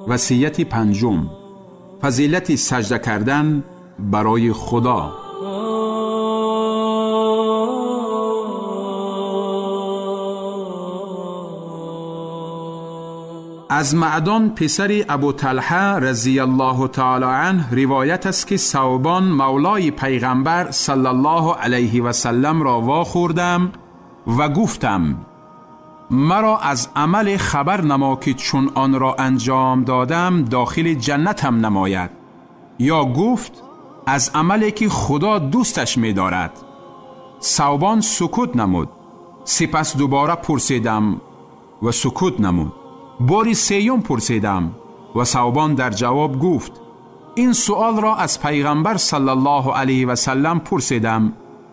Васияти панҷум: фазилати саҷда кардан барои Худо. Аз Маъдон писари Абу Талҳа разияллоҳу таъоло анҳ ривоят аст, ки Савбон мавлои пайғамбар саллаллоҳу алайҳи васаллам ро вохӯрдам ва гуфтам: маро аз амале хабар намо, ки чун онро анҷом додам дохили ҷаннатам намояд. Ё гуфт: аз амале ки Худо дӯсташ медорад. Савбон сукут намуд. Сипас дубора пурсидам ва сукут намуд. Бори сеюм пурсидам ва Савбон дар ҷавоб гуфт: ин суолро аз пайғамбар саллаллоҳу алайҳи васаллам пурсидам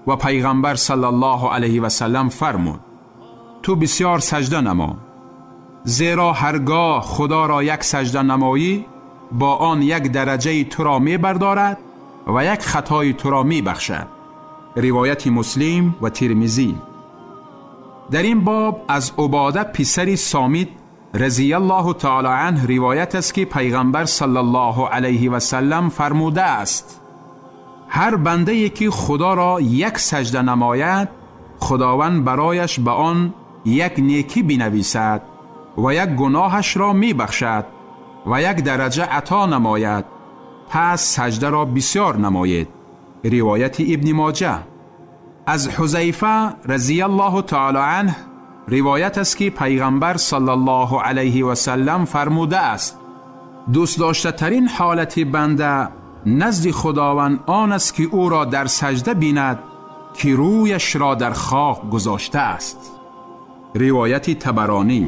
ва пайғамбар саллаллоҳу алайҳи васаллам фармуд: ту бисёр саҷда намо, зеро ҳаргоҳ Худоро як саҷда намоӣ, бо он як дараҷаи туро мебардорад ва як хатои туро мебахшад. Ривояти Муслим ва Тирмизӣ. Дар ин боб аз Убода писари Сомит разияллоҳу таъоло анҳ ривоят аст, ки пайғамбар саллаллоҳу алайҳи васаллам фармудааст: ҳар бандае ки Худоро як саҷда намояд, Худованд барояш ба он як некӣ бинависад ва як гуноҳашро мебахшад ва як дараҷа ато намояд. Пас саҷдаро бисёр намоед. Ривояти Ибни Моҷа. Аз Ҳузайфа разияллоҳу таъоло анҳ ривоят аст, ки пайғамбар саллаллоҳу алайҳи васаллам фармудааст: дӯст доштатарин ҳолати банда назди Худованд он аст, ки ӯро дар саҷда бинад, ки рӯяшро дар хок гузоштааст. Ривояти Табаронӣ.